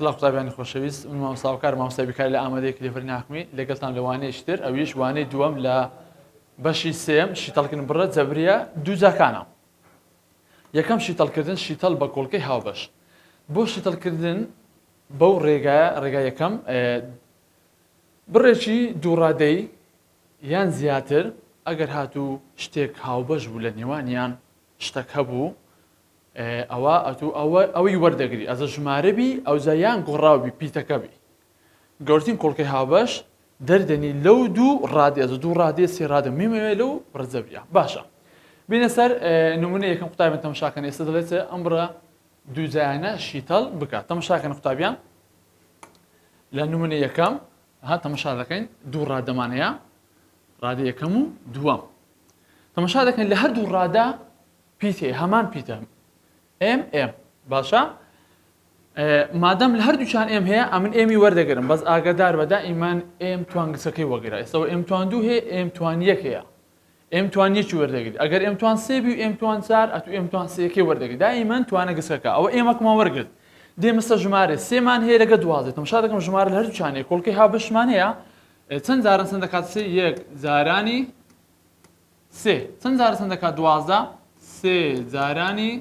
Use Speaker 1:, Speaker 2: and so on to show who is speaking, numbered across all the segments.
Speaker 1: سڵاو قوتابیانی خۆشەویست من مامۆستا هاوکار مامۆستای بیرکاری لە ئامادەیی کلێڤەر ناحکومی لەگەڵتان لە وانەیەکی تر ئەویش وانەی دووەم لە بەشی سێم شیتەڵکردن بڕە جەبریە دووجاکانە یەکەم شیتەڵکردن شیتەڵ بە کۆڵکەی هاوبەش بۆ شیتەڵکردن بەو ڕێگایە ڕێگا یەکەم بڕێکی دووڕادەی یان زیاتر ئەگەر هاتوو شتێک هاوبەش بوو لە نێوانیان شتەک هەبوو ئەوا ئەتوو ئەوە ئەوی وەردەگری ئەزە ژمارە بی ئەوجا یان گۆڕاو بی پیتەکە بی گەورترین کۆڵکەی هاوبەش دەردەنی لەو دوو ڕادێ ئەزە دوو ڕادێ سێ ڕادە میمەوێ لەو ڕزەبیە باشە بینە سەر نمونە یەکەم قوتابیان تەمەشاکەن ئێستا دەڵێت ئەم بڕە دووجایانە شیتەڵ بکە تەمەشاکەن قوتابیان لە نمونە یەکەم ها تەمەشا دەکەین دوو ڕادەمان هەیە ڕادە یەکەم و دووەم تەمەشا دەکەین لە هەردوو ڕادە پیت هەیە هەمان پیتە M M باشە مادەم لە هەردووچان M هەیە ئەمن M ی وەردەگرم بەس ئاگادار بە دائیمان M توان گچەکەی وەگرە ئێستەوە M توان دوو هەیە M توان یەک هەیە M توان یەکی وەردەگری ئەگەر M توان سێ بی و M توان چار ئەتو M توان سێەکەی وەردەگری دائیمان توانە گچکەکە ئەوە M ەکمان وەرگرت دێمە سەر ژمارە سێمان هەیە لەگە 12 تەماشا دەکەم ژمارە لە هەردووچان هەیە کۆڵکەی هاوبەشمان هەیە چەند جاران چەند دەکات سێ یەک جارانی سێ چەند جارە چەند دەکات 12 سێ جارانی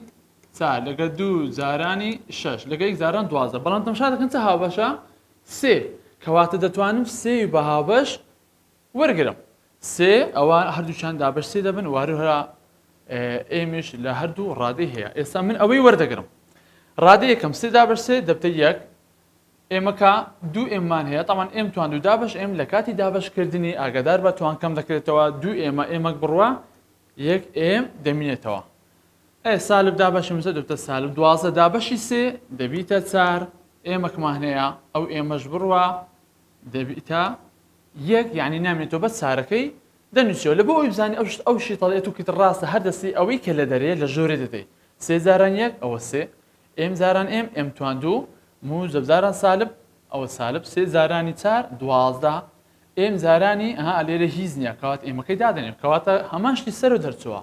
Speaker 1: چار لەگە دوو جارانی شەش لەگە یەک جاران 12 بەڵام تەمشا دەکەن چ هاوبەشە سێ کەواتە دەتوانم سێ بە هاوبەش وەرگرم سێ ئەوە هەردووچان دابەش سێ دەبن وهەروەها M یش لە هەردوو ڕادەی هەیە ئێستا من ئەوەی وەردەگرم ڕادە یەکەم سێ دابەش سێ دەبتە یەک ئێمەکە دوو M مان هەیە تاوان M توان دوو دابەش M لە کاتی دابەشکردنی ئاگادار بە توان کەم دەکرێتەوە دوو M ە M ەک بڕوا یەک M دەمینێتەوە ئێ سالب دابەشی مسە دەبتە سالب 12 دابەشی سێ دەبیتە چار M ەکمان هەیە ئەو M ەش بڕوا دەبیتە یەک یعنی نامێنێتەوە بەس چارەکەی دەنووسیەوە لە بۆ ئەوی بزانی ئەو شت ئەو شیتەڵێت و کت ڕاستە هەر دەستی ئەوەی کە لە دەرێ لە ژۆرێ دەدەی سێ جاران یەک ئەوە سێ M جاران M M توان دوو موجب جاران سالب ئەوە سالب سێ جارانی چار 12 M جارانی ها لێرە هیچ نییە کەوات M ەکەی دادەنێم کەواتە هەمان شتی سەر و دەرچووە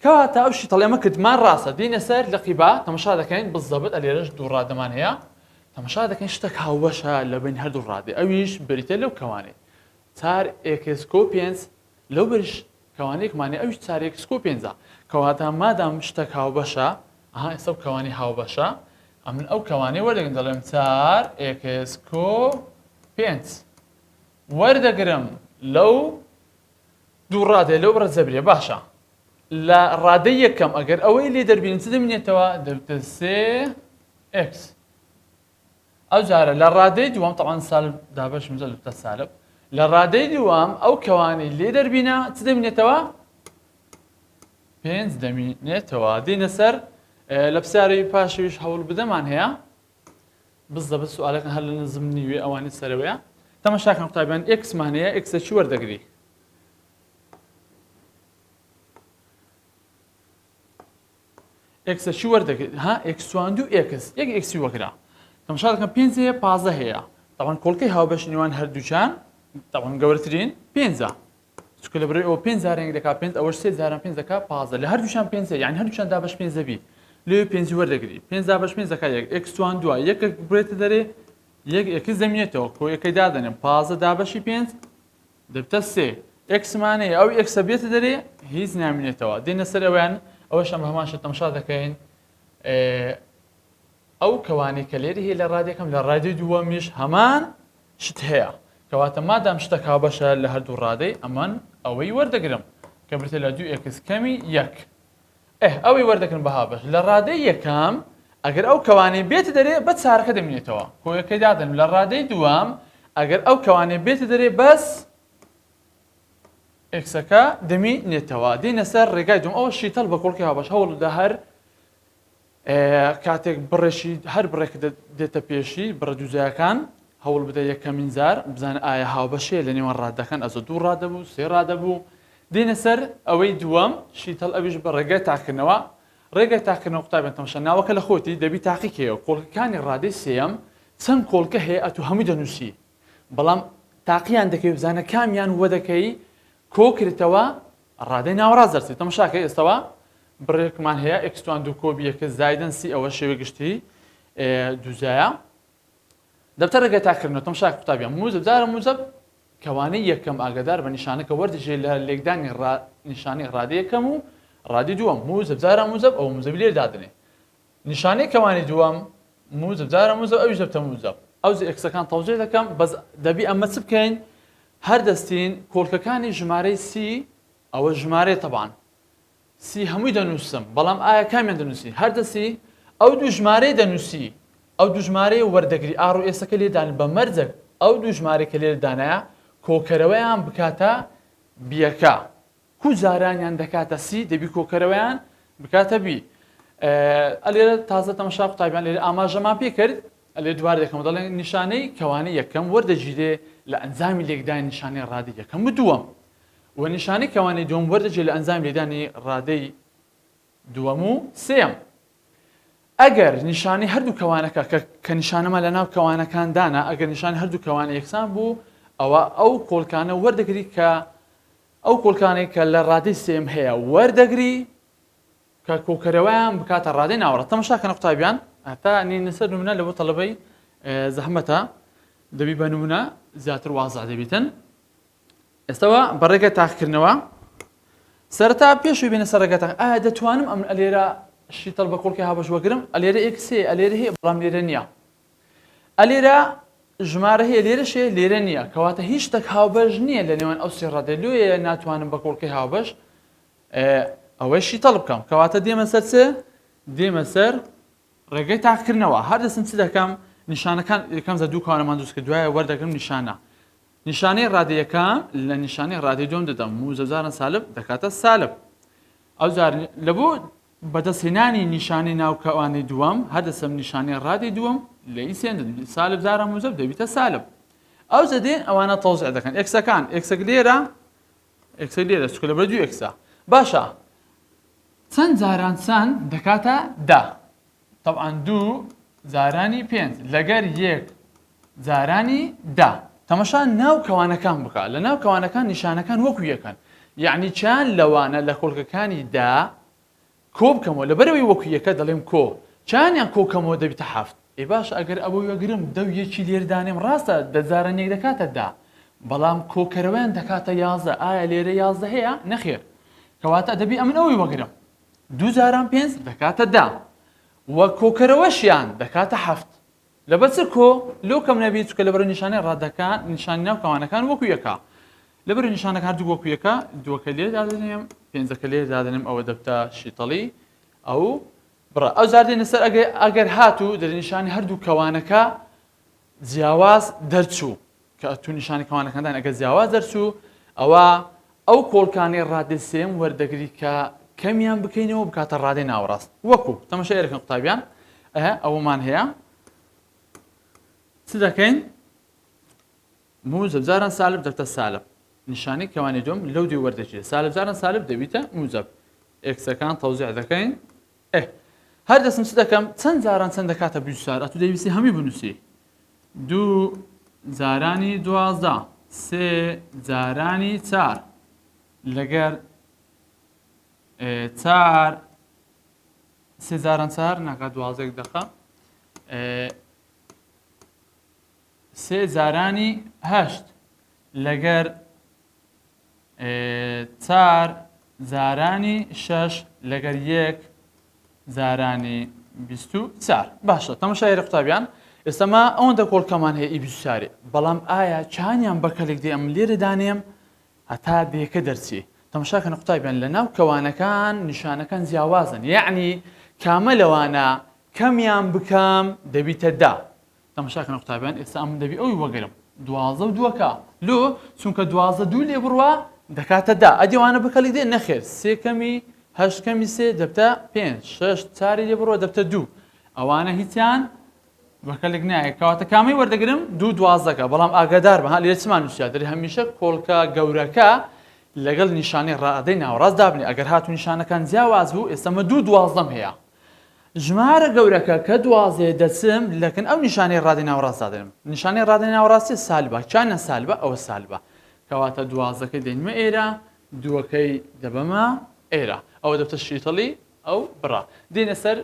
Speaker 1: کەواتە ئەو شیتەڵ ئێمە کردمان ڕاستە دێینە سەر لقی با تەمەشا دەکەین بزەبت ئەلێرەش دوو ڕادەمان هەیە تەمەشا دەکەین شتێک هاوبەشە لە بین هەردوو ڕادێ ئەویش بریتە لەو کەوانەی چار x کۆ پێنج لەو بەریش کەوانێکمانێ ئەویش چار x کۆ پێنجە کەواتە مادام شتێک هاوبەشە ئەها ئێستا ئەو کەوانەی هاوبەشە ئەمن ئەو کەوانەی وەردەگرم دەڵێم چار x کۆ پێنج وەردەگرم لەو دوو ڕادەیە لەو بڕە جەبریە باشە لە ڕادەی یەکەم ئەگەر ئەوەی لێ دەربینم چ دەمینێتەوە دەبتە سێ x ئەو جارە لە ڕادەی دووەم تەوان سالب دابەش مزە دەبتە سالب لە ڕادەی دووەم ئەو کەوانەی لێ دەربینە چ دەمینێتەوە پێنج دەمینێتەوە دێنە سەر لە پرسیاری پاشویش هەوڵ بدەمان هەیە بزەبت سوالەکە هەر لە نزم نیوێ ئەوانی سەرەوەیە تەمەشاکەن قوتابیان x مان هەیە x لە چی وەردەگری x لە چی وەردەگری ها x توان دوو x یەک x ی وەگرە تەمەشا دەکەم پێنج هەیە 15 هەیە تەوان کۆڵکەی هاوبەش نێوان هەردووچان تەوان گەورەترین پێنجە چونکە لە برای ئەوە پێنج جاران یەک دەکا پێنج ئەوەش سێ جاران پێنج دەکا 15 لە هەردووشان پێنج یعنی هەردووشان دابەش پێنج دەبی لێ پێنج وەردەگری پێنج دابەش پێنج دەکا یەک x توان دووە یەکێک بڕێتە دەرێ یەک x دەمینێتەوە کۆیەکەی دادەنێم 15 دابەشی پێنج دەبتە سێ x مانەیە ئەو x ە بێتە دەرێ هیچ نامینێتەوە دێنە سەر ئەویان ئەوەش ئەم هەمان شت تەماشا دەکەین ئەو کەوانەی کە لێرە هەیە لە ڕادەکەم لە ڕادەی دووەمیش هەمان شت هەیە کەواتە مادام شتەک هاوبەشە لە هەردوو ڕادەی ئەمن ئەوەی وەردەگرم کە بریتە لە دوو x کەمی یەک ئه ئەوەی وەردەگرم بە هاوبەش لە ڕادەی یەکەم ئەگەر ئەو کەوانەی بێتە دەرێ بە چارەکە دەمینێتەوە کۆیەکەی دادەنم لە ڕادەی دووەم ئەگەر ئەو کەوانەی بێتە دەرێ بەس x ەکە دەمینێتەوە دێنە سەر ڕێگای دوم ئەوە شیتەڵ بە کۆڵکی هاوبەش هەوڵدا هەر کاتێک بڕێکی هەر بڕێک دێتە پێشی بڕە دووجایەکان هەوڵ بدە یەکەمین جار بزانە ئایا هاوبەشەیە لە نێوان ڕادەکان ئەزە دوو ڕادە بوو سێ ڕادە بوو دێنە سەر ئەوەی دووەم شیتەڵ ئەویش بە ڕێگای تاکردنەوە ڕێگای تاکردنەوە قوتابیان تەماشا ناوەکە لە خۆتی دەبی تاقیکەیەوە کۆڵکەکانی ڕادەی سێیەم چەند کۆڵکە هەیە ئەتو هەمووی دەنووسی بەڵام تاقییان دەکەی بزانە کامیان وەدەکەی کۆکرتەوە ڕادەی ناوەڕاست دەرچێت تەماشاکە ئێستەوە بڕێکمان هەیە x توان دوو کۆ بی یەکە زایدن سی ئەوە شێوەی گشتی دووجایە. دەبتە ڕێگای تاقیکردنەوە تەماشا قوتابیان موجب جارە موجب کەوانەی یەکەم ئاگادار بە نیشانەکە وەردەگیرێت لە لێکدانی ڕا نیشانەی ڕادەی یەکەم و ڕادەی دووەم موجب جارە موجب ئەوە موجبی لێر دادەنێ نیشانەی کەوانی دووەم موجب جارە موجب ئەویش دەبتە موجب ئەوجە ئێکسەکان تەوزیع دەکەم بەس دەبی ئەمە چ بکەین هەر دەستین کۆڵکەکانی ژمارەی سی ئەوە ژمارەیە تەبان سی هەمووی دەنووسم بەڵام ئایا کامیان دەنووسی هەر دەسی ئەو دوو ژمارەی دەنووسی ئەو دوو ژمارەیە وەردەگری ئاڕ و ئێسەکە لێدان بە مەرجەک ئەو دوو ژمارەی کە لێرە دانایە کۆکەرەوەیان بکاتە بیەکە کو جارانیان دەکاتە سی دەبی کۆکەرەوەیان بکاتە بی ئەلێرە تازە تەمەشا قوتابیان لێرە ئاماژەمان پێ کرد ئەلێ دووار دەکەم دەڵێن نیشانەی کەوانەی یەکەم وەردەگیرێ لە ئەنجامی لێکدانی نیشانەی ڕادی یەکەم و دووەم و نیشانەی کەوانەی دووەم وەردەگیرێ لە ئەنجامی لێدانی ڕادەی دووەم و سێیەم. ئەگەر نیشانەی هەردوو کەوانەکە کە کە نیشانەمان لە ناو کەوانەکان دانا ئەگەر نیشان هەردوو کەوانە یەکسان بوو ئەوە ئەو کۆڵکانە وەردەگری کە ئەو کۆڵکانەی کە لە ڕادەی سێم هەیە وەردەگری کە کۆکەرەوەیان بکاتە ڕادەی ناوەڕاست تەمەشا کەنە قوتابیان هەتا نینە سەر نمونە لە بۆ تەڵەبەی زەحمەتە دەبی بە نمونە زیاتر وازع دەبیتن ئێستەوە بە ڕێگە تاقیکردنەوە سەرەتا پێشوی بێنە سەر ڕێگە تاق ئایا دەتوانم ئەم ئەلێرە شیتەڵ بە کۆڵکی هاوبەش وەگرم ئەلێرە ئێکس هەیە ئەلێرە هەیە بەڵام لێرە نییە ئەلێرە ژمارە هەیە لێرەش هەیە لێرە نییە کەواتە هیچ شتێک هاوبەش نییە لە نێوان ئەو سێ ڕادە لۆیە ناتوانم بە کۆڵکی هاوبەش ئەوەی شیتەڵ بکەم کەواتە دێمە سەر چ دێمە سەر ڕێگەی تاقیکردنەوە هەر دەستم چ دەکەم نیشانەکان یەکەم زە دوو کەوانەمان دروست کرد دوایە وەردەگرم نیشانە نیشانەی ڕادەی یەکەم لە نیشانەی ڕادەی دووەم دەدەم موجەب جاران سالب دەکاتە سالب ئەو جار لە بۆ بەدەستهێنانی نیشانەی ناو کەوانەی دووەم هەر دەسەم نیشانەی ڕادەی دووەم لە ئی سێن سالب جاران موجەب دەبیتە سالب ئەو دێن ئەوانە تەوزیع دەکەن ئێکسەکان ئێکسەک لێرە ئێکسەک لێرە چونکە لەبەر دوو ئێکسە باشە چەند جاران چەند دەکاتە دە تەبعەن دوو جارانی پێنج لەگەر یەک جارانی دە. تەمەشا ناو کەوانەکان بکە لە ناو کەوانەکان نیشانەکان وەکو یەکەن یەعنی چیان لەوانە لە کۆڵکەکانی دە کۆ بکەمەوە لەبەرئەوەی وەکو یەکە دەڵێم کۆ چیانیان کۆ کەمەوە دەبیتە حەفت ئەی باشە ئەگەر ئەوە وەگرم دە و یەکی لێر دانێم ڕاستە دە جاران یەک دەکاتە دە بەڵام کۆکەرەوەیان دەکاتە 11 ئایا لێرە 11 هەیە نەخێر کەواتە دەبی ئەمن ئەوەی وەگرم دوو جاران پێنج دەکاتە دە و کۆکەرەوەشیان دەکاتە حەفت. لەبەر چ کۆ لۆ کەم نەبی چونکە لەبەر نیشانەی ڕادەکان نیشانی ناو کەوانەکان وەکو یەکە لەبەر نیشانەکان هەردوو وەکو یەکە دووەکە لێ دادەنێم پێنجەکە لێ دادەنێم ئەوە دەبتە شیتەڵی ئەو بڕە ئەو جار دێنە سەر ئەگەر ئەگەر هاتوو دەرنیشانی هەردوو کەوانەکە جیاواز دەرچوو کە ئەتوو نیشانی کەوانەکاندان ئەگەر جیاواز دەرچوو ئەوە ئەو کۆڵکانەی ڕادەی سێیەم وەردەگری کە کەمیان بکەینەوە بکاتە ڕادەی ناوەڕاست وەکو تەمەشای ئێرەکەن قوتابیان ئه ئەوەمان هەیە چ دەکەین موجب جاران سالب دەبتە سالب نیشانەی کەوانی دوم لەو دوی وەردەگیرێت سالب جاران سالب دەبیتە موجب ئێکسەکان تەوزیع دەکەین ئه هەر دەستم چ دەکەم چەند جاران چەند دەکاتە 24 ئەتو دەویستی هەمووی بنووسی دوو جارانی 12 سێ جارانی چار لەگەر چار سێ جاران چار ناکات دوازێک دەقە سێ جارانی هەشت لەگەر چار جارانی شەش لەگەر یەک جارانی 24 باشە تەمەشا ئێرە قوتابیان ئێستا ما ئەوەندە کۆڵکەمان هەیە ئی 24 بەڵام ئایا چانیان بە کەلک دێ ئەم لێرە دانێم هەتا دێکە دەرچی تەمەشاکەن قوتابیان لە ناو کەوانەکان نیشانەکان جیاوازن یەعنی کامە لەوانە کەمیان بکەم دەبیتە دە تەمەشاکەن قوتابیان ئێستا ئەمن دەبی ئەوی وەگرم 12 و دووەکە لۆ چونکە 12 دوو لێ بڕوا دەکاتە دە ئەدی ئەوانە بکەلی دێ نەخێر سێ کەمی هەشت کەمی سێ دەبتە پێنج شەش چاری لێ بڕوا دەبتە دوو ئەوانە هیچیان بەکەلک نایە کەواتە کامەی وەردەگرم دوو دوازدەکە بەڵام ئاگادار بە ها لێرە چمان نووسیا دەرێ هەمیشە کۆڵکە گەورەکە لەگەڵ نیشانەی ڕادەی ناوەڕاست دابنێ ئەگەر هاتوو نیشانەکان جیاواز بوو ئێستا مە دوو دوازدەم هەیە ژمارە گەورەکە کە دوازدەیە دەچم لەکن ئەو نیشانەی ڕادەی ناوەڕاست دادەنێم نیشانەی ڕادەی ناوەڕاستی سالبە چانە سالبە ئەوە سالبە کەواتە دوازدەکەی دێنمە ئێرە دووەکەی دەبەمە ئێرە ئەوە دەبتە شیتەڵی ئەو بڕە دێنە سەر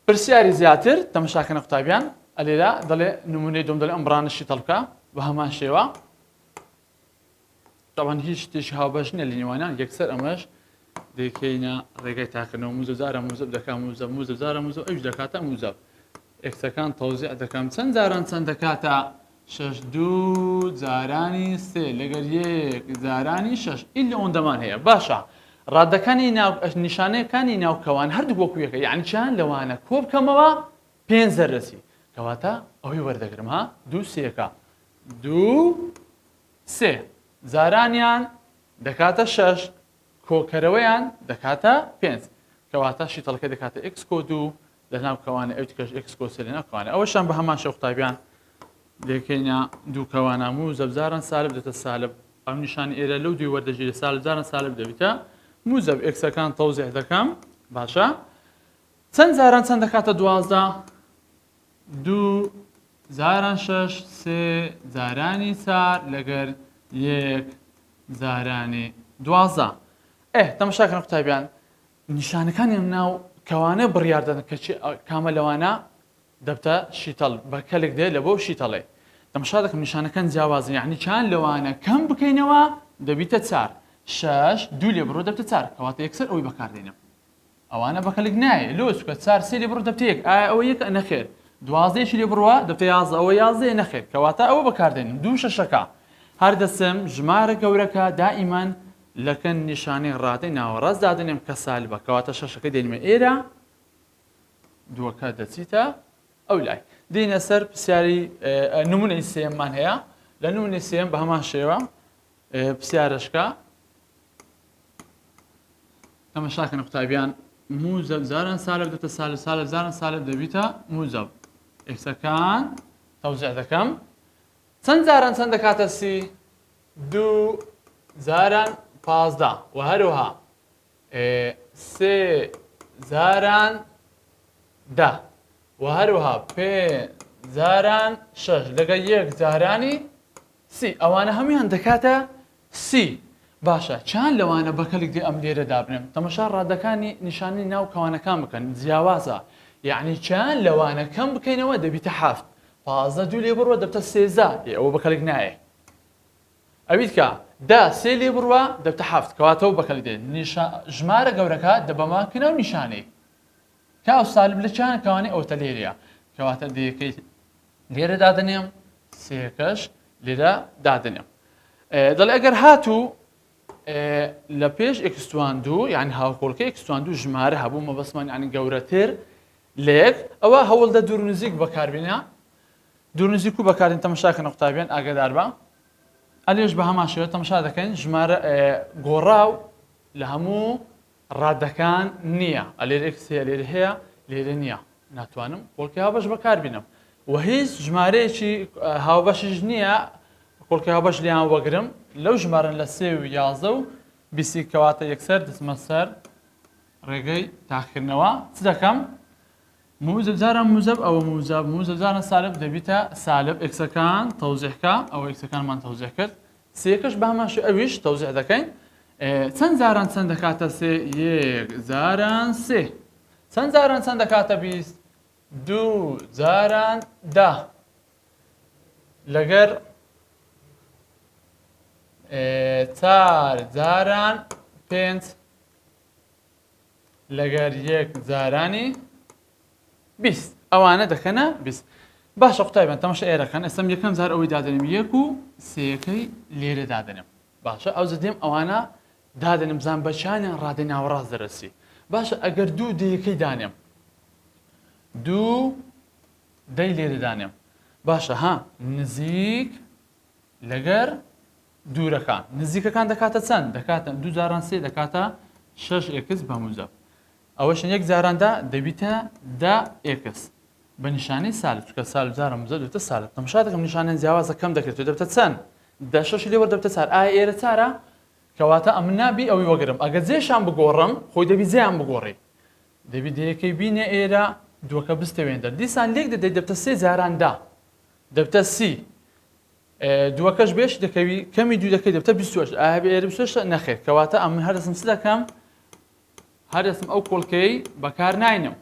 Speaker 1: پرسیاری زیاتر تەمەشاکەنە قوتابیان. ئەلێرە دەڵێ نمونەی دوم دەڵێ ئەم بڕانە شیتەڵ بکە بە هەمان شێوە تاوان هیچ شتێکی هاوبەش نییە لە نێوانیان یەکسەر ئەمەش دەکەینە ڕێگای تاکردنەوە موزە جارە موزەب دەکا موزە موزە جارە موزە ئەوش دەکاتە موزە ئێکسەکان تەوزیع دەکەم چەند جاران چەند دەکاتە شەش دوو جارانی سێ لەگەر یەک جارانی شەش ئیلا ئەوەندەمان هەیە باشە ڕادەکانی ناو نیشانەکانی ناوکەوان هەردوو وەکو یەکە یعنی چیان لەوانە کۆ بکەمەوە پێنج دەرەچی کەواتە ئەوەی وەردەگرم ها دوو سێکە دوو سێ جارانیان دەکاتە شەش کۆکەرەوەیان دەکاتە پێنج کەواتە شیتەڵەکە دەکاتە ئێکس کۆ دوو لە ناو کەوانە ئەو تکەش ئێکس کۆ سێ لە ناو کەوانە ئەوەشان بە هەمان شێوە قوتابیان دەکەینە دوو کەوانە موجەب جاران سالب دێتە سالب ئەم نیشانی ئێرە لەو دوی وەردەگیرێ سالب جاران سالب دەبیتە موجەب ئێکسەکان تەوزیع دەکەم باشە چەند جاران چەند دەکاتە 12 دوو جاران شەش سێ جارانی چار لەگەر یەک جارانی 12 ئێ تەمەشاکەن قوتابیان نیشانەکانیان ناو کەوانە بڕیار دەدەن کە کامە لەوانە دەبتە شیتەڵ بە کەلک دێ لە بۆ شیتەڵێ تەمەشا دەکەم نیشانەکان جیاوازن یعنی چیان لەوانە کەم بکەینەوە دەبیتە چار شەش دوو لێ بڕۆ دەبتە چار کەواتە یەکسەر ئەوەی بەکاردێنم ئەوانە بە کەلک نایە لۆ چکە چار سێ لێ بڕۆ دەبتە یەک ئایا ئەوە یەکە نەخێر دوازدەیەکی لێ بڕوا دەبتە یازدە ئەوە یازدەیە نەخێر کەواتە ئەوە بەکاردێنم دوو شەشەکە هەر دەچم ژمارە گەورەکە دائیمەن لەکن نیشانەی ڕادەی ناوەڕاست دادەنێم کە سالبە کەواتە شەشەکە دێنمە ئێرە دووەکە دەچیتە ئەو لای دێنە سەر پرسیاری نمونەی سێمان هەیە لە نمونەی سێم بە هەمان شێوە پرسیارەشکە تەمەشاکەن قوتابیان موجەب جاران سالب دەتە سالب سالب جاران سالب دەبیتە موجەب ئێکسەکان تەوزیع دەکەم چەند جاران چەند دەکاتە سی دوو جاران 15 و هەروەها سێ جاران دە و هەروەها پێ جاران شەش لەگە یەک جارانی سی ئەوانە هەموویان دەکاتە سی باشە چیان لەوانە بەکەلک دێ ئەم لێرە دابنێم تەمەشا ڕادەکانی نیشانەی ناو کەوانەکان بکەن جیاوازە یەعنی چیان لەوانە کەم بکەینەوە دەبیتە حەفت 15 دوو لێ بڕوە دەبتە سێزا ئێ ئەوە بەکەلک نایێ ئەویتکە دە سێ لێ بڕوە دەبتە حەفت کەواتەوە بەکەلک دێ نیشا ژمارە گەورەکە دەبەمە کناو نیشانەی کاو سالب لە چیان کەوانەی ئەوتە لێرەیە کەواتە دەیەکەی لێرە دادەنێم سێکەش لێرە دادەنێم دەڵێ ئەگەر هاتوو لە پێش ئێکس توان دوو یعنی هاوکۆڵکە ئێکس توان دوو ژمارە هەبوو مەبەستمان یعنی گەورەتر لێک ئەوە هەوڵدە دوور نزیک بەکاربینە دوور نزیک و بەکارین تەمەشاکەن قوتابیان ئاگادار بە ئەلێش بە هەمان شێوە تەمەشا دەکەین ژمارە گۆڕاو لە هەموو ڕادەکان نییە ئەلێر ئێکس هەیە لێرە هەیە لێرە نییە ناتوانم کۆڵکی هاوبەش بەکاربینم و هیچ ژمارەیەکی هاوبەشیش نییە کۆڵکی هاوبەش لیان وەگرم لەو ژمارن لە سێ و یازدە و بیسی کەواتە یەکسەر دەچمە سەر ڕێگەی تاقیکردنەوە چ دەکەم موجب جاران موجب ئەوە موجب موجب جاران سالب دەبیتە سالب ئێکسەکان تەوزیحکە ئەوە ئێکسەکانمان تەوزیح کرد سێکەش بە هەمان شێوە ئەویش تەوزیع دەکەین چەند جاران چەند دەکاتە سێ یەک جاران سێ چەند جاران چەند دەکاتە 20 دوو جاران دە لەگەر چار جاران پێنج لەگەر یەک جارانی 20 ئەوانە دەکەنە 20 باشە قوتابیان تەماشا ئێرەکەن ئێستم یەکەم جار ئەوەی دادەنێم یەک و سێیەکەی لێرە دادەنێم باشە ئەو دێم ئەوانە دادەنم زان بەچانیان ڕادەی ناوەڕاست دەرەسی باشە ئەگەر دوو دەیەکەی دانێم دوو دەی لێرە دانێم باشە ها نزیک لەگەر دوورەکان نزیکەکان دەکاتە چەند دەکاتە دوو جاران سێ دەکاتە شەش ئێکس بە موجەب ئەوەشن یەک جاراندا دەبیتە دە ئێکس بە نیشانەی سالب چونکە سالب جارە موجەب دەبێتە سالب تەماشا دەکەم نیشانەیان جیاوازە کەم دەکرێت و دەبێتە چەند دە شەش لێ وەردەبێتە چار ئایا ئێرە چارە کەواتە ئەمن نابی ئەوی وەگرم ئەگەر جێشان بگۆڕم خۆی دەبی جێیان بگۆڕی دەبی دەیەکەی بینە ئێرە دووەکە بستەوێندە دیسان لێک دەدەی دەبتە سێ جاران دا دەبتە سی دووەکەش بێش دەکەوی کەمی دوو دەکەی دەبتە 28 ئایا بێ ئێرە 28 نەخێر کەواتە ئەمن هەر دەستم چ دەکەم هەر دەستم ئەو کۆڵکەی بەکار ناینم.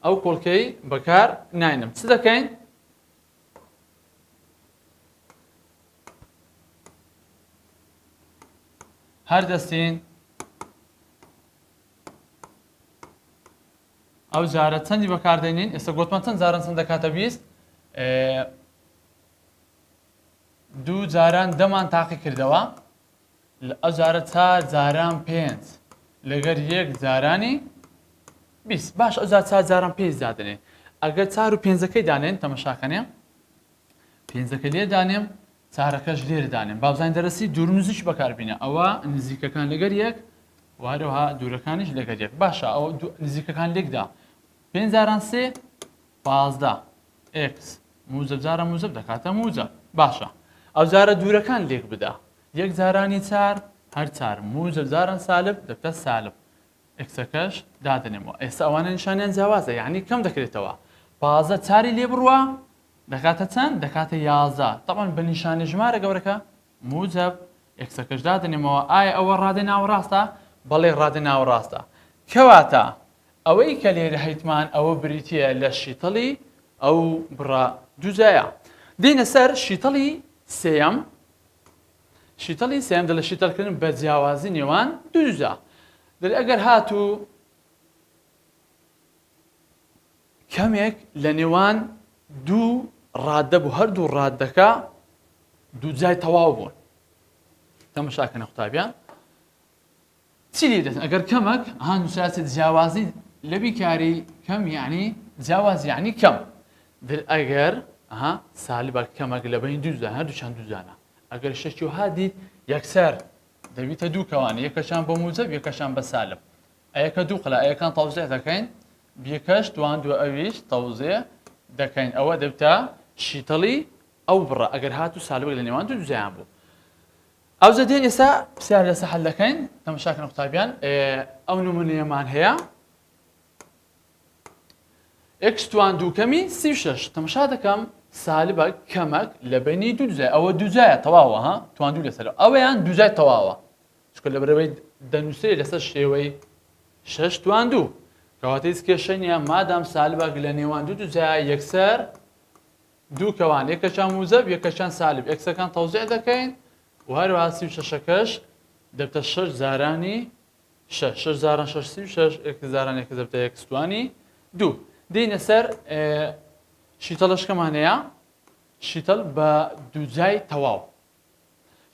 Speaker 1: ئەو کۆڵکەی بەکار ناینم چ دەکەین؟ هەر دەستین ئەو جارە چەندی بەکاردێنین ئێستا گوتمان چەند جاران چەند دەکاتە 20 دوو جاران دەمان تاقی کردەوە ئەو جارە چار جاران پێنج لەگەر یەک جارانی 20 باش ئەو جار چار جاران پێنج دادنێ ئەگەر چار و پێنجەکەی دانێن تەمەشاکەنێ پێنجەکە لێ دانێم چارەکەش لێرە دانێم بابزانین دەرەسی دوور نزیک بەکاربینە ئەوە نزیکەکان لەگەر یەک و هەروەها دوورەکانیش لەگەر یەک باشە ئەو نزیکەکان لێکدا پێنج جاران سێ 15 x موجب جارە موجب دەکاتە موجب باشە ئەو جارە دوورەکان لێک بدە یەک جارانی چار هەر چار موجب جاران سالب دەبتە سالب x ەکەش دادەنێمەوە ئێستا ئەوانە نیشانیان جیاوازە یعنی کەم دەکرێتەوە 15 چاری لێ بڕوە دەکاتە چەند؟ دەکاتە 11 تەبعەن بە نیشانەی ژمارە گەورەکە موجب x ەکەش دادەنێمەوە ئایا ئەوە ڕادەی ناوەڕاستە؟ بەڵێ ڕادەی ناوەڕاستە کەواتە ئەوەی کە لێرە هەیتمان ئەوە بریتییە لە شیتەڵی ئەو بڕە دووجایە دێنە سەر شیتەڵی سێیەم شیتەڵی سێیەم دەڵێ شیتەڵکردن بە جیاوازی نێوان دوو دووجا دەڵێ ئەگەر هاتوو کەمێک لە نێوان دوو ڕاددە بوو هەردوو ڕاددەکە دووجای تەواو بوون تەمەشاکەنە قوتابیان چی لێ دەچن ئەگەر کەمەک ها نووسراچێت جیاوازی لە بیکاری کەم یعنی جیاواز یعنی کەم دل ئەگەر ها سالبە کەمەک لە بین دووزان هەردووچان دووزانە ئەگەر شەکی و هادیت یەکسەر دەبیتە دوو کەوانە یەکەشان بە موجب یەکەشان بە سالب ئەیەکە دوو قلە ئەیەکان تەوزیع دەکەین بیەکەش دوان دووە ئەویش تەوزیع دەکەین ئەوە دەبتە شیتەڵی ئەو بڕە ئەگەر هاتوو سالبێک لە نێوان دوو دووجایان بوو ئەوجا دێن ئێستا پرسیار لەسەر حل دەکەین تەماشاکەن قوتابیان ئەو نمونەیەمان هەیە x توان دوو کەمی 36 تەماشا دەکەم سالبە کەمەک لە بینی دوو دوجای ئەوە دووجایە تەواوە ها توان دوو لەسەر ئەوەیان دووجای تەواوە چونکە لەبەرئەوەی دەنووسێ لەسەر شێوەی شەش توان دوو کەواتە هیچ کێشە نییە مادام سالبەک لە نێوان دوو دووجایە یەکسەر دوو کەوان یەکەچان موجەب یەکەچان سالب x ەکان تەوزیع دەکەین و هەروەها سی و شەشەکەش دەبتە شەش جارانی شەش شەش جاران شەش سی و شەش x جاران x دەبتە x توانی دوو دێینە سەر شیتەڵەشکەمان هەیە شیتەڵ بە دووجای تەواو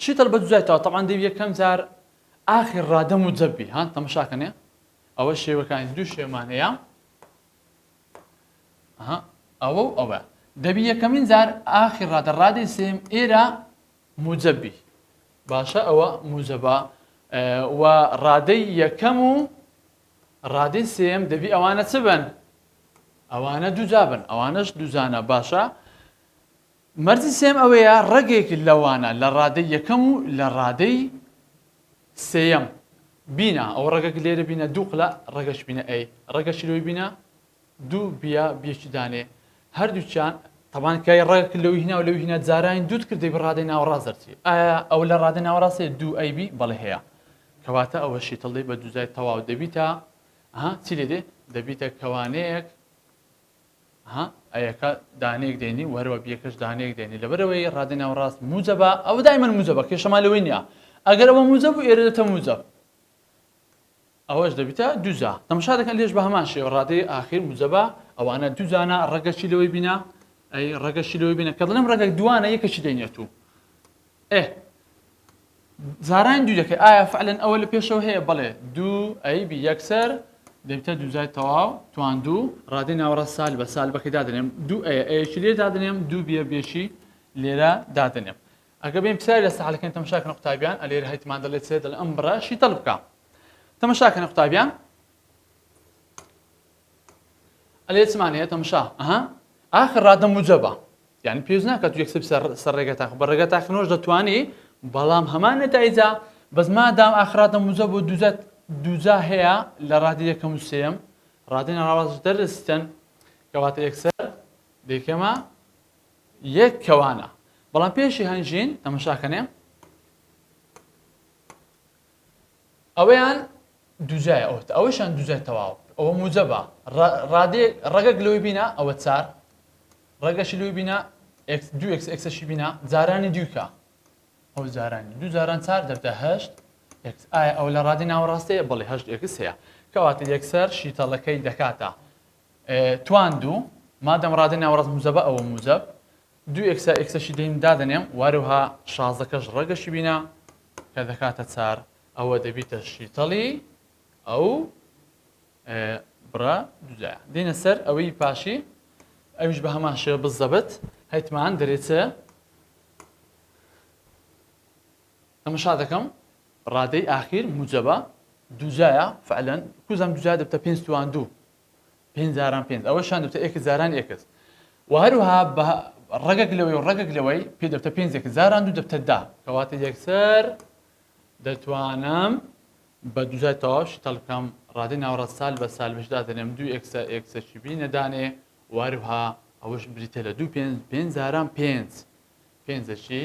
Speaker 1: شیتەڵ بە دووجای تەواو تەبعەن دەبی یەکەم جار ئاخر ڕادە موجەب بی ها تەمەشاکەنێ ئەوە شێوەکانی دوو شێوەمان هەیە ئەوە و ئەوە دەبی یەکەمین جار ئاخر ڕادە ڕادەی سێم ئێرە موجەب بی باشە ئەوە موجەبە و ڕادەی یەکەم و ڕادەی سێم دەبی ئەوانە چ بن ئەوانە دووجا بن ئەوانەش دووجانە باشە مەرجی سێیەم ئەوەیە ڕەگێک لەوانە لە ڕادەی یەکەم و لە ڕادەی سێیەم بینە ئەو ڕەگەک لێرە بینە دوو قلە ڕەگەش بینە ئەی ڕەگەشی لەوەی بینە دوو بیە بیەکی دانێ هەردووکیان تەبان کای ڕەگەک لەوی هینا و لەوی هینا جاراین دووت کردی بە ڕادەی ناوەڕاست دەرچی ئایا ئەو لە ڕادەی ناوەڕاست هەیە دوو ئەی بی بەڵێ هەیە کەواتە ئەوە شیتەڵی بە دووجای تەواو دەبیتە ها چی لێ دێ دەبیتە کەوانەیەک ها ئەیەکە دانەیەک دێنی و هەروە بیەکەش دانەیەک دێنی لەبەرەوەی ڕادەی ناوەڕاست موجەبە ئەوە دایمەن موجەبە کێشەمان لەوەی نییە ئەگەر ئەوە موجەب بوو ئێرە دەتە موجەب ئەوەش دەبیتە دووجا تەماشا دەکەن لێش بە هەمان شێوە ڕادەی ئاخیر موجەبە ئەوانە دووجانە ڕەگەشی لەوەی بینە ئەی ڕەگەشی لەوەی بینە کە دەڵێم ڕەگەک دوانە یەکەشی دەینێت و ئێ جاران دوو دەکەی ئایا فعلەن ئەوە لە پێشەوە هەیە بەڵێ دوو A B یەکسەر دەبتە دووجای تەواو توان دوو ڕادەی ناوەڕاست سال بە سالبەکەی دادەنێم دوو A یەکی لێ دادەنێم دوو B یە B یەکی لێرە دادەنێم ئەگە بێن پرسیاری لە سەحلەکەن تەماشاکەن قوتابیان ئەلێرە هەیتمان دەڵێت چێ دەڵێ ئەم بڕە شیتەڵ بکە تەماشاکەن قوتابیان ئەلێ چمان هەیە تەماشا ئەها ئاخر ڕادە موجەبە یعنی پێویست ناکات یەکسەر سەر ڕێگە تاق بە ڕێگە تاقنەوەش دەتوانی بەڵام هەمان نەتایجا بەس مادام ئاخراتە موجەب و دوجا دوجا هەیە لە ڕادی یەکەم و سێم ڕادی ناڕاست دەرستن کەواتە یەکسەر دەیکەمە یەک کەوانە بەڵام پێشی هەنجین تەمەشاکەنێ ئەوەیان دووجایە ئەوەشان دووجای تەواو. ئەوە موجەبە ڕادەیەک ڕەگەک لەوەی بینە ئەوە چار ڕەگەشی لەوەی بینە ئێکس دوو ئێکس ئێکسەشی بینە جارانی دووکە ئەو جارانی دوو جاران چار دەبتە هەشت ئێکس. ئایا ئەوە لە ڕادەی ناوەڕاستەیە؟ بەڵێ هەشت ئێکس هەیە. کەواتە یەکسەر شیتەڵەکەی دەکاتە توان دوو مادەم ڕادەی ناوەڕاست موجەبە ئەوە موجەب دوو ئێکسە ئێکسەشی دەیم دادەنێم واروها شازدەکەش ڕەگەشی بینە کە دەکاتە چار ئەوە دەبیتە شیتەڵی ئەو بڕە دوجایە. دێنە سەر ئەوەی پاشی ئەویش بە هەمان شێوە بزەبت هەیتمان دەرێ چ تەمەشا دەکەم ڕادەی ئاخیر موجەبە دوجایە فعلەن کوزم دوجا دەبتە پێنج توان دوو پێنج جاران پێنج ئەوەشان دەبتە ئێکس جاران ئێکس و هەروها بە ڕەگەک لەوەی و ڕەگەک لەوەی پێ دەبتە پێنجێک جاران دوو دەبتە دا کەواتە یەکسەر دەتوانم بە دوجای تەواو شیتەڵ بکەم ڕادەی ناوەڕاست سال بە سالبش دادەنێم دوو ئێکسە ئێکسەکی بینە دانێ واروها ئەوەش بریتە لە دوو پێنج پێنج جاران پێنج پێنجەکی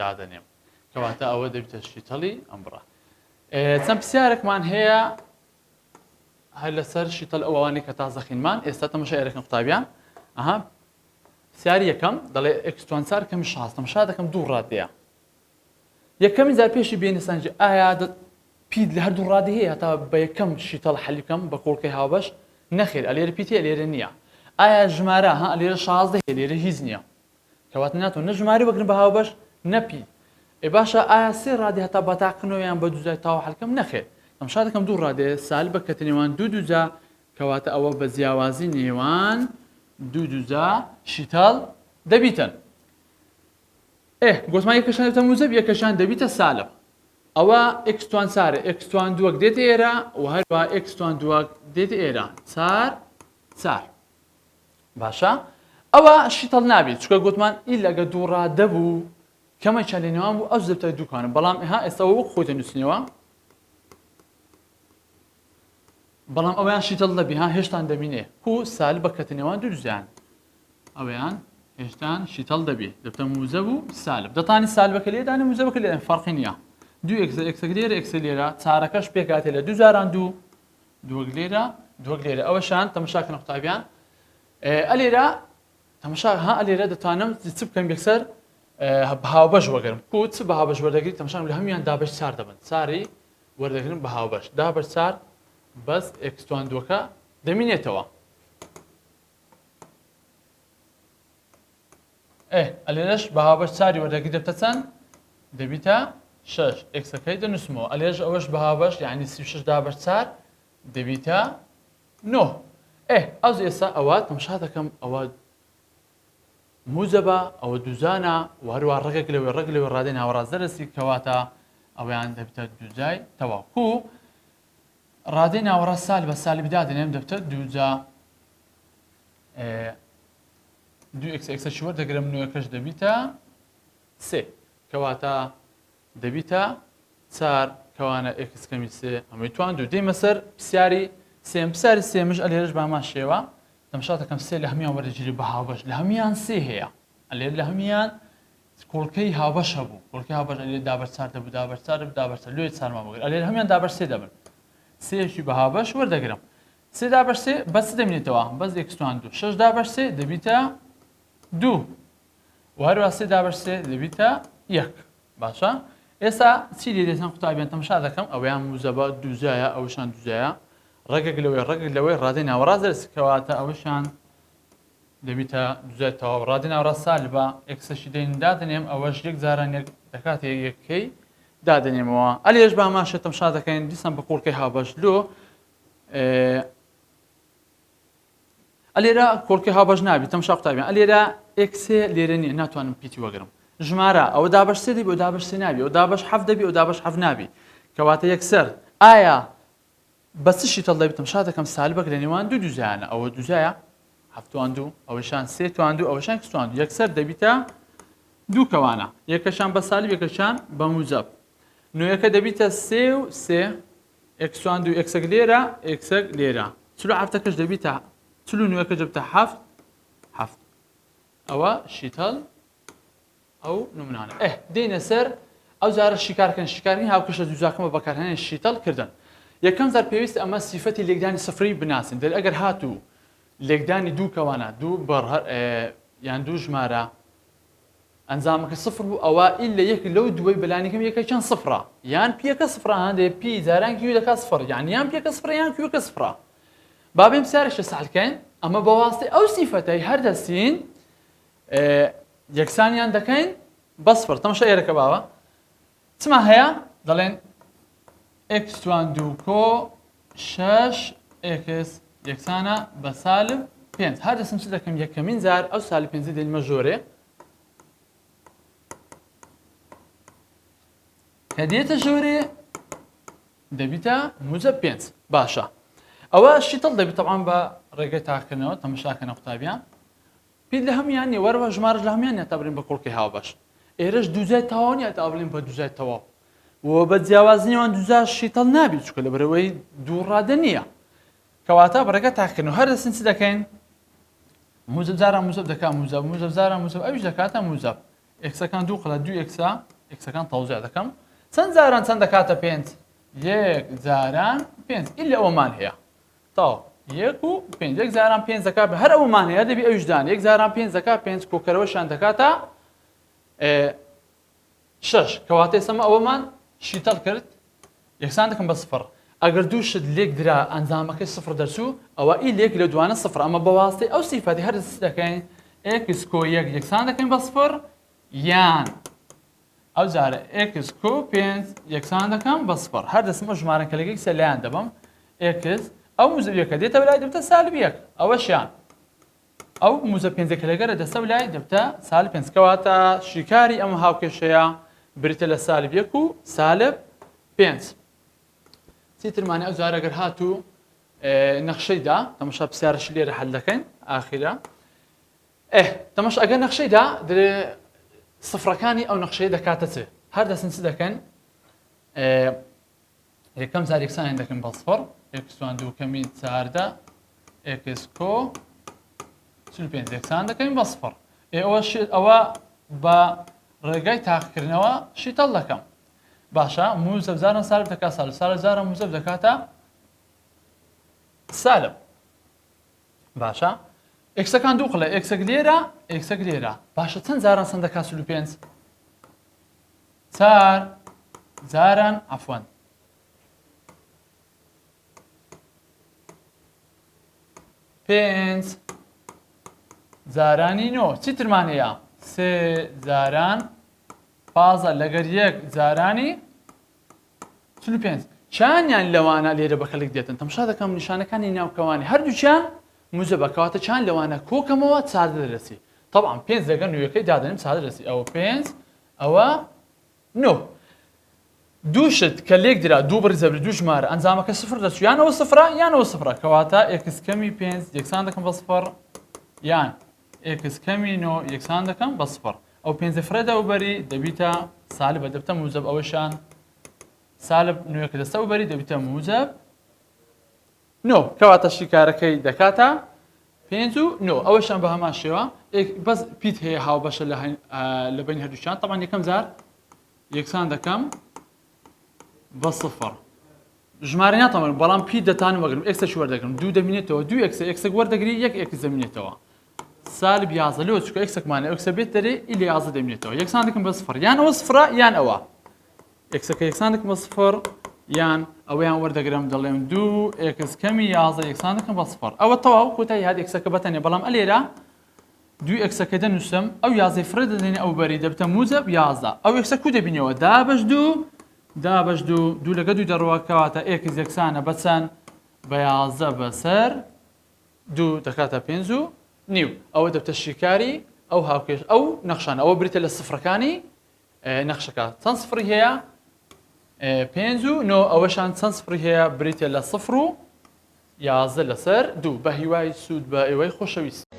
Speaker 1: دادەنێم کەواتە ئەوە دەبیتە شیتەڵی ئەم بڕە. چەند پرسیارێکمان هەیە هەر لەسەر شیتەڵ ئەوانەی کە تازە خینمان ئێستا تەمەشا ئێرەکەن قوتابیان ئەها پرسیاری یەکەم دەڵێ ئێکس توان چار کەمی شاز تەمەشا دەکەم دوو ڕادەیە یەکەمین جار پێشی بێنە سەنجی ئایا پیت لە هەردوو ڕادە هەیە هەتا بە یەکەم شیتەڵ حەلی بکەم بە کۆڵکەی هاوبەش نەخێر ئەلێرە پیت هەیە لێرە نییە ئایا ژمارە ها لێرە 16 هەیە لێرە هیچ نییە کەواتە ناتوان نە ژمارە وەگرن بە هاوبەش نە پی ئێ باشە ئایا سێ ڕادێ هەتا بە تاقنەوە یان بە دووجای تاوە حەلکەم نەخێر تەمشا دەکەم دوو ڕادێ سالبە کەتە نێوان دوو دووجا کەواتە ئەوە بە جیاوازی نێوان دوو دووجا شیتەڵ دەبیتن ئێ گۆتمان یەکەشان دەبێتە موجب یەکەشان دەبیتە سالب ئەوە ئێکس توان چارە ئێکس توان دووەک دێتە ئێرە و هەروە ئێکس توان دووەک دێتە ئێرە چار چار باشە ئەوە شیتەڵ نابێت چکە گوتمان ئیلا گە دوو ڕادە بوو کەمەکیان لە نێوان بوو ئەو زەبتە دووکانە بەڵام ها ئێستا وەک خۆی دەنووسنەوە بەڵام ئەویان شیتەڵ دەبی ها هێشتان دەبینێ کو سال بەکەتە نێوان دوو دوزیان ئەویان هێشتان شیتەڵ دەبی دەبتە موزە و سالب دەتانی سالبەکە لێدانە موزەبەکە لێ فەرقی نییە دوو ئێکسە ئێکسەک لێرە ئێکسە لێرە چارەکەش پێکاتێ لە دوو جاران دوو دووەک لێرە دووەک لێرە ئەوەشان تەمەشاکەن قوتابیان ئەلێرە تەمەشا ها ئەلێرە دەتوانم چ بکەم یەکسەر هاوبەش وەگرم کو چ بە هاوبەش وەردەگری تەمەشام لە هەمویان دابەش چار دەبن چاری وەردەگرم بە هاوبەش دابەش چار بەس ئێکس توان دووەکە دەمینێتەوە ئێ ئەلێرەش بە هاوبەش چاری وەردەگری دەبتە چەند؟ دەبیتە شەش ئێکسەکەی دەنووسمەوە ئەلێرەش ئەوەش بە هاوبەش یعنی 36 دابەش چار دەبیتە نۆ ئێ ئەوز ئێستا ئەوە تەمشا دەکەم ئەوە موجەبە ئەوە دووجانە و هەروە ڕەگێک لەوێ ڕەگ لەوێ ڕادەی ناوەڕاست دەرەسی کەواتە ئەویان دەبتە دووجای تەواو کو ڕادەی ناوەڕاست سال بە سالب دادەنێم دەبتە دووجا دوو ئێکس ئێکسەکی وەردەگرم نوێکەش دەبیتە سێ کەواتە دەبیتە چار کەوانە ئێکس کەمی سێ ئەمەی توان دوو دێمە سەر پرسیاری سێم پرسیاری سێمش ئەلێرەش بامان شێوە تەمشا دەکەم سێ لە هەموان وەردەگیری بە هاوبەش لە هەموان سێ هەیە ئەلێر لە هەموان کۆڵکەی هاوبەش هەبوو کۆڵکەی هاوبەش ئەلێ دابەش چار دەبوو دابەش چار دەبوو دابەش چار لۆیە چارمان بگرە ئەلێر هەموان دابەش سێ دەبن سێیەکی بە هاوبەش وەردەگرم سێ دابەش سێ بەس چ دەمینێتەوە؟ بەس ئێکس توان دوو. شەش دابەش سێ دەبیتە دوو. و هەروە سێ دابەش سێ دەبیتە یەک. باشە ئێستا چی لێ دێتن قوتابیان تەمشا دەکەم ئەوەیان موزەبە دووجایە ئەوشان دووجایە ڕەگێک لەوەی ڕەگێک لەوەی ڕادەی ناوەڕاست دەرس کەواتە ئەوشان دەبیتە دووجای تەواو ڕادەی ناوەڕاست سالبە ئێکسەشی دەین دادەنێم ئەوەش یەک جاران یەک دەکاتە یەکەی دادەنێمەوە ئەلێش باماشە تەمشا دەکەین دیسان بە کۆڵکەی هاوبەش لۆ ئەلێرە کۆڵکەی هاوبەش نابی تەمشا قوتابیان ئەلێرە ئێکسێ لێرە نییە ناتوانم پیتی وەگرم ژمارە ئەوە دابەش سێ دەبی ئەو دابەش سێ نابی ئەو دابەش حەفت دەبی ئەو دابەش حەفت نابی کەواتە یەکسەر ئایا بە چ شیتەڵ دەبی تەمشا دەکەم سالبەک لە نێوان دوو دووجایانە ئەوە دووجایە حەفت توان دوو ئەوەشان سێ توان دوو ئەوەشان کس توان دوو یەکسەر دەبیتە دوو کەوانە یەکەشان بە سالب یەکەشان بە موجەب نوێیەکە دەبیتە سێ و سێ ئێکس توان دوو ئێکسەک لێرە ئێکسەک لێرە چلو حەفتەکەش دەبیتە چلو نوێکەش دەبتە حەفت حەفت ئەوە شیتەڵ ئەو نمونانە ئێ دێنە سەر ئەو جارە شیکارکردن شیکارکردنی هاوکێشە دووجاکەمە بەکارهێنانی شیتەڵ کردن. یەکەم جار پێویستە ئەمە سیفەتی لێکدانی سفری بناسین. دەر ئەگەر هاتوو لێکدانی دوو کەوانە، دوو بڕ یان دوو ژمارە ئەنجامەکە سفر بوو ئەوە ئیلا یەک لەو دووەی بەلانی کەم یەکێکیان سفرە یان P یەکە سفرە هەندێ P جاران Q دەکات سفر یان یان P یەکە سفرە یان Q یەکە سفرە با بێم پرسیارێکی سەحل کەین ئەمە بە واستەی ئەو سیفەتەی هەر دەستین یەکسانیان دەکەین بە سفر تەماشا ئێرەکە باوە چما هەیە دەڵێن x توان دوو کۆ شەش x یەکسانە بە سالب پێنج هەر دەستم چ دەکەم یەکەمین جار ئەو سالب پێنجە دێنمە ژۆرێ کە دێتە ژۆرێ دەبیتە موجب پێنج باشە ئەوە شیتەڵ دەبیت تەبعەن بە ڕێگەی تاقیکردنەوە تەمەشاکەنە قوتابیان پیت لە هەموویان نیە وەرەوە ژمارەش لە هەموویان نیە تا بڵێن بە کۆڵکەی هاوبەش ئێرەش دووجای تەواو نیە تا بڵێن بە دووجای تەواو و بە جیاوازی نێوان دووجا شیتەڵ نابی چونکە لەبەرەوەی دوو ڕادە نییە کەواتە بە ڕێگە تاقیکردنەوە هەر دەستن چ دەکەین موجب جاران موجب دەکا موجب موجب جاران موجب ئەویش دەکاتە موجب x ەکان دوو قلە دوو x ە x ەکان تەوزیع دەکەم چەند جاران چەند دەکاتە پێنج یەک جاران پێنج ئیلا ئەوەمان هەیە تەواو یەک و پێنج یەک جاران پێنج دەکات هەر ئەومان هەیە دەبی ئەویش دان یەک جاران پێنج دەکات پێنج کۆکەرەوەشیان دەکاتە شەش کەواتە ئێستا ئەوەمان شیتەڵ کرد یەکسان دەکەم بە سفر ئەگەر دوو شت لێک درا ئەنجامەکەی سفر دەرچوو ئەوە ئی لێک لە دوانە سفر ئەمە بە واستەی ئەو سیفەتی هەر دەکەین x کۆ یەک یەکسان دەکەین بە سفر یان ئەو جارە x کۆ پێنج یەکسان دەکەم بە سفر هەر دەستم ئەو ژمارە کە لەگەڵ ئێکسە لایان دەبەم x ئەو موجب یەکە دێتە لای دەبتە سالب یەک ئەوەشیان ئەو موجب پێنجەکە لەگەرە دەستە و لای دەبتە سالب پێنج کەواتە شیکاری ئەم هاوکێشەیە بریتە لە سالب یەک و سالب پێنج چیترمانە ئەو جارە گەر هاتوو نەخشەی دا تەمەشا پرسیارەشی لێرە حەل دەکەین ئاخیرە ئێه تەمەش ئەگەر نەخشەی دا درێ سفرەکانی ئەو نەخشەیە دەکاتە چ هەر دەسن چ دەکەن یەکەم جار یەکسانیان دەکەن بە سفر x توان دوو کەمی چاردە x کۆ 45 یەکسان دەکەین بە سفر ئەوە ئەوە بە ڕێگای تاقیکردنەوە شیتەڵ دەکەم باشە موجب جاران سالب دەکات سالب سالب جاران موجب دەکاتە سالب باشە x ەکان دوو قلە x ەک لێرە x ەک لێرە باشە چەند جاران چەند دەکات 45 چار جاران عفوان پێنج جارانی نۆ چیترمان هەیە سێ جاران پازە لەگەر یەک جارانی 45 چانیان لەوانە لێرە بە کەلک دێتن تەمشا دەکەم نیشانەکانی ناو کەوانی هەردووکیان موجەبە کەواتە چان لەوانە کۆکەمەوە چاردە دەرەچی تەبعەن پێنج لەگەر نوێکەی دادەنێم چاردە دەرەچی ئەوە پێنج ئەوە نۆ دوو شت کە لێک درا دوو بڕی جەبری دوو ژمارە ئەنجامەکە سفر دەچوو یان ئەوە سفرە یان ئەوە سفرە کەواتە x کەمی پێنج یەکسان دەکەم بە سفر یان x کەمی نۆ یەکسان دەکەم بە سفر ئەو پێنجە فرە دەوبەری دەبیتە سالبە دەبتە موجب ئەوەشان سالب نوێکە دەستە وبەری دەبیتە موجب نۆ کەواتە شیکارەکەی دەکاتە پێنج و نۆ ئەوەشان بە هەمان شێوە بەس پیت هەیە هاوبەشە لە بین هەردووچان تەمان یەکەم جار یەکسان دەکەم بە سفر ژمارە ناتوانم بەڵام پی دەتان وەگرم x ەش وەردەگرم دوو دەمینێتەوە دوو x ە x ەک وەردەگری یەک x دەمینێتەوە سالب یازدە لۆ چکە x ەکمانە x ە بێت دەرێ ئی لە یازدە دەمینێتەوە یەکسان دەکەم بە سفر یان ئەوە سفرە یان ئەوە x ەکە یەکسان دەکەم بە سفر یان ئەوەیان وەردەگرم دەڵێم دوو x کەمی یازدە یەکسان دەکەم بە سفر ئەوە تەواو کۆتایی هات x ەکە بەتەنێ بەڵام ئەلێرە دوو x ەکە دەنووسم ئەو یازدەی فڕێ دەدەینە ئەو بەری دەبتە موجب یازدە ئەو x ە کو دەبینەوە دابەش دوو دابەش دوو دوو لەگە دوو دەڕوە کەواتە x یەکسانە بە چەند بە یازدە بەسەر دوو دەکاتە پێنج و نیو ئەوە دەبتە شیکاری ئەو هاوکێش ئەو نەخشانە ئەوە بریتە لە سفرەکانی نەخشەکە چەند سفری هەیە پێنج و نۆ ئەوەشان چەند سفری هەیە بریتە لە سفر و یازدە لەسەر دوو بە هیوای سوود بە ئێوەی خۆشەویست.